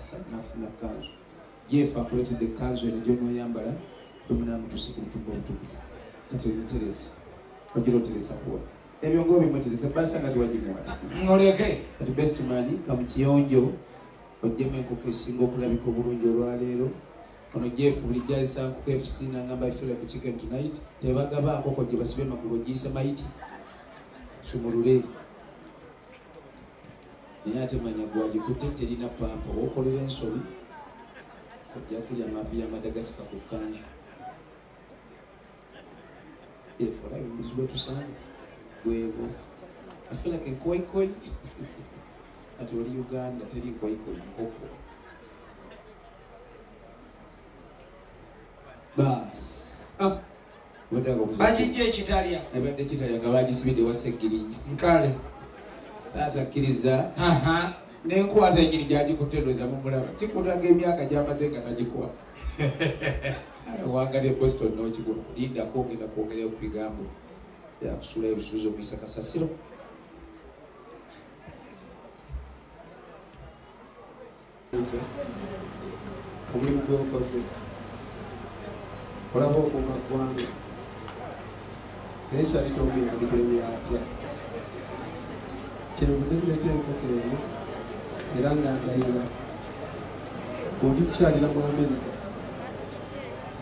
Okumutaasa n'afuna kanzu. Jeff akuleetedde ekkanzu eno gy'onooyambala bwe munaamutuuse ku butumba obutukuvu. Kati omuteresa, ogira oteresa kuwa ebyo ng'obimuteresa basa nga tewagimuwata. Muleke. Kati best man kamukiyonjo ojjemu enkoko esinga okulabika obulungi olwaleero. Ono Jeff bulijjo azisa nkoko FC n'angamba I feel like a chicken tonight. Tebagaba nkoko gye basibye amagulu ogiyise mayiti. Sumulule. Naye ate manya gwagikutte terina pampa, w'okolera ensobi ojja kulya amavi ya Madagascar ku kkanzu. Jeff olabye obuzibu bwe tusanga bwebwo. I feel like enkoyikoyi. Kati oli Uganda teri nkoyikoyi, nkoko. Baasi. Ah! Bagijja ekitalya. Ebadde kitalya nga bagisibidde wa Ssegirinya. Nkale. Taata akkiriza. N'enkwata ennyini gy'agikutte ndowooza mumulaba. Kikulaga emyaka gy'amaze nga tagikwata. Ewanga ly'e Boston n'okigula. Lindako ogenda kwogerayo ku bigambo byakusuulayo obusuuzi okuyisa kasasiro. Omulimu gw'okoze olaba okuuma ggwanga, naye Sharita omu yandikulemye atya? Kyenvudde ndeeta enkoko eno era nga ndayira bw'ondikyalira mu Amerika,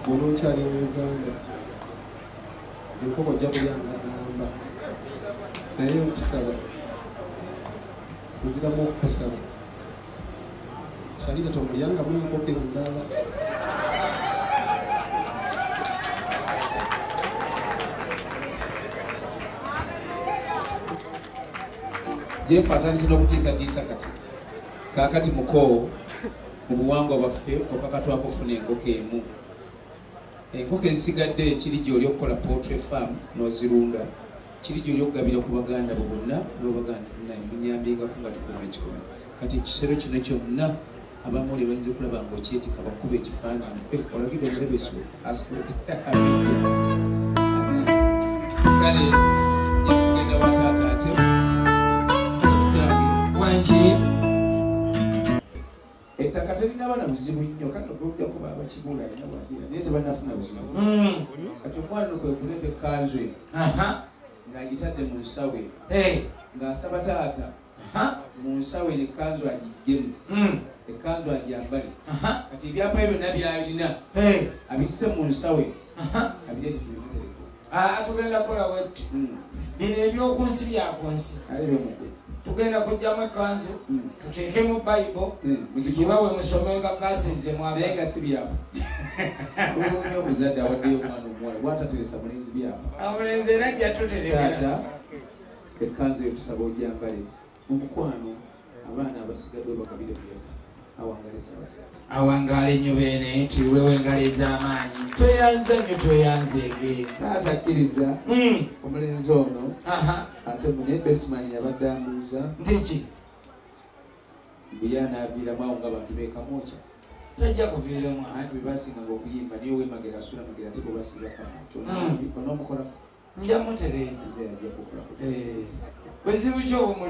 bw'ononkyalira mu Uganda, enkoko ojja kulyanga nnamba. Naye nkusaba, nziramu okukusaba, Sharita tomulyangamu enkoko endala. Jeff atandise n'okutiisatiisa kati. Kaakati muko mu buwangwa bwaffe okakatwako okufuna enkoko emu. Enkoko ezisigadde kiri gy'oli okukola poultry farm n'ozirunda. Kiri gy'oli okugabira ku baganda bo bonna n'obaganda naye munyambingako nga tukuuma ekikumi. Kati ekisero kino kyonna abamuli bayinza okulaba ng'okyetika bakuba ekifaananyi. Olagidde omulebeso asikule. Kale Jeff tugenda wa taata ate. Wangi. Ettaka terina baana buzibu nnyo, kale okujja kuba abakigula alina bw'agira, naye tebannafuna buzibu. Kati omwana kwe kuleeta ekkanzu eno ng'agitadde mu nsawo eno, ng'asaba taata mu nsawo eno ekkanzu agiggyemu, ekkanzu agyambale. Kati ebyapa bye byonna by'alina abisse mu nsawo eno, abireete tubimutereke. Tugenda kukola bwetu. Bino ebyoku nsi bya ku nsi. Tugenda kujjamu ekkanzu, tuteekemu Bible, tugibawe musomenga verses ze mwagala. Naye nga si byapa. Olw'onya omuzadde awaddeyo omwana omuwala bw'atateresa mulenzi byapa. Omulenzi era ajja tuterekera. Taata, ekkanzu eyo tusaba ogyambale. Mu mukwano abaana abasigadde obagabire Jeff. Awangale Ssaabasajja. Awangaale nnyo beene, tuyiwewo engalo ez'amaanyi. Tweyanze nnyo, tweyanzeege. Taata akkiriza omulenzi ono ate mune best man yabadde ambuuza. Nti ki? Mbu anaaviiramu awo ng'abantu beekamwokya. Tajja kuviiramu. Anti bwe baasinganga okuyimba naye ow'emagera asula Magera ate bwe basiiba Kamwokya. Onoomukolako? Nja mutereeza. Nze ajja kukolako. Buzibu ki obwo?